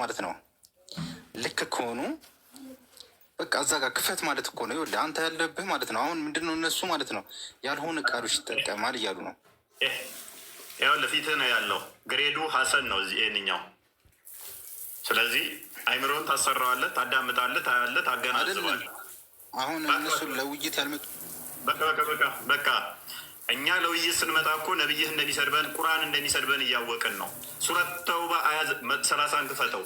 ማለት ነው ልክ ከሆኑ በቃ እዛ ጋር ክፈት ማለት እኮ ነው። ይኸውልህ አንተ ያለብህ ማለት ነው። አሁን ምንድነው እነሱ ማለት ነው ያልሆነ ቃሎች ይጠቀማል እያሉ ነው። ያው ለፊትህ ነው ያለው። Grade ኡ ሀሰን ነው እዚህ ይሄንኛው። ስለዚህ አይምሮን ታሰራዋለህ፣ ታዳምጣለህ፣ ታያለህ፣ አይደለም ታገናዝባለህ። አሁን እነሱ ለውይይት ያልመጡ በቃ በቃ በቃ በቃ። እኛ ለውይይት ስንመጣ እኮ ነብይህ እንደሚሰድበን፣ ቁርአን እንደሚሰድበን እያወቅን ነው። ሱረት ተውባ አያ 30ን ክፈተው።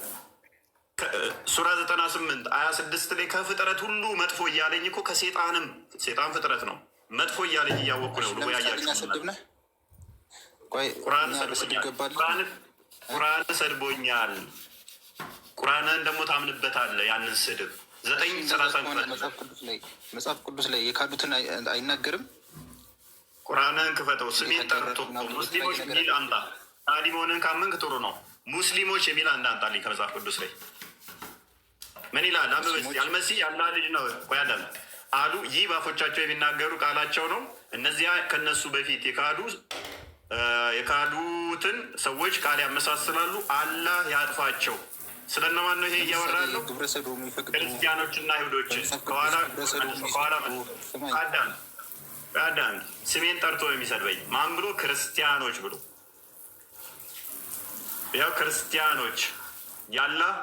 ሱራ 98 አያ 6 ላይ ከፍጥረት ሁሉ መጥፎ እያለኝ እኮ፣ ከሴጣንም፣ ሴጣን ፍጥረት ነው፣ መጥፎ እያለኝ እያወቅኩ ነው። ለምሳሌ እኛ ያያችሁ ሰድብነህ፣ ቆይ ቁርአን እኛ በስድብ ሰድቦኛል። ገባልን? ቁርአን ሰድቦኛል። ቁርአንን ደግሞ ታምንበታለህ። ያንን ስድብ 9 እንደዛ 30 ከሆነ መጽሐፍ ቅዱስ ላይ የካዱትን አይናገርም። ቁርአንን ክፈተው። ስሜን ጠርቶ የተገረፉ ምናምን ሙስሊሞች የተለያየ ነገር የሚል አምጣ። ከሃዲ መሆንህን ካመንክ ጥሩ ነው። ሙስሊሞች የሚል አንድ አምጣልኝ ከመጽሐፍ ቅዱስ ላይ። ምን ይላል? አንብብ እስኪ። ሙስሊሞች አልመሲህ የአላህ ልጅ ነው። ቆይ አዳም አሉ። ይህ በአፎቻቸው የሚናገሩ ቃላቸው ነው። እነዚያ ከነሱ በፊት የካዱትን ሰዎች ቃል ያመሳስላሉ። አላህ ያጥፋቸው። ስለነማን ነው ይሄ እያወራ ለምሳሌ ያለው? ግብረ ሰዶም የሚፈቅዱ ክርስቲያኖችና አይሁዶችን። በመጽሐፍ ቅዱስ ከኋላ ግብረ ሰዶም ከኋላ የሚፈቅዱ፣ ስማኝ። አዳም አዳም፣ ስሜን ጠርቶ ነው የሚሰድበኝ። ማን ብሎ? ክርስቲያኖች ብሎ። ያው ክርስቲያኖች ያላህ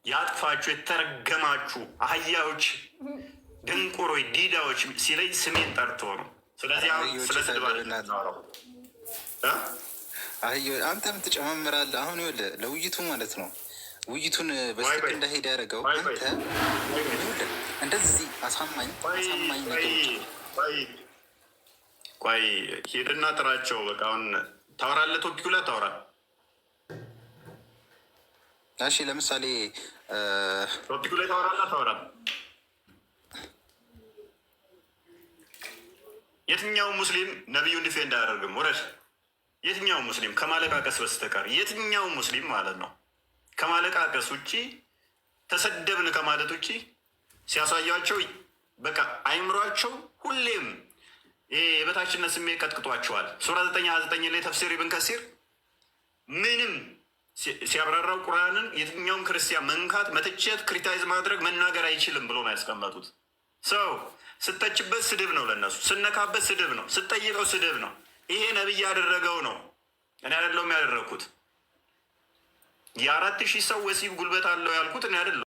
ያጥፋችሁ፣ የተረገማችሁ አህያዎች፣ ድንቁሮች፣ ዲዳዎች ሲለኝ ስሜን ጠርቶ ነው። ስለዚህ አሁን አህዮች ስለ ስድብ አይደለም ታዲያ የምናወራው እ? አህዮ አንተም ትጨማምራለህ። አሁን ይኸውልህ ለውይይቱ ማለት ነው፣ ውይይቱን ቆይ በስልክ ቆይ እንዳይሄድ ያደረገው ቆይ ቆይ አንተ ይኸውልህ እንደዚህ አሳማኝ ቆይ አሳማኝ ቆይ ነገሮች ቆይ ቆይ፣ ሂድና ጥራቸው። በቃ አሁን ታወራለህ፣ topic ኡ ላይ ታወራ። እሺ ለምሳሌ Topic ኡ ላይ ታወራለህ፣ ታወራ። የትኛው ሙስሊም ነቢዩን defend አያደርግም? ውረድ። የትኛው ሙስሊም ከማለቃቀስ በስተቀር፣ የትኛው ሙስሊም ማለት ነው፣ ከማለቃቀስ ውጭ፣ ተሰደብን ከማለት ውጭ ሲያሳያቸው በቃ አይምሯቸው ሁሌም ይሄ የበታችነት ስሜት ቀጥቅጧቸዋል። ሱራ 929 ላይ ተፍሲር ኢብን ከሲር ምንም ሲያብራራው ቁርአንን የትኛውም ክርስቲያን መንካት፣ መተቸት፣ criticize ማድረግ፣ መናገር አይችልም ብሎ ነው ያስቀመጡት። ሰው ስተችበት ስድብ ነው ለነሱ፣ ስነካበት ስድብ ነው፣ ስጠይቀው ስድብ ነው። ይሄ ነቢይ ያደረገው ነው፣ እኔ አይደለሁም ያደረግኩት። የ4000 ሰው ወሲብ ጉልበት አለው ያልኩት እኔ አይደለሁም።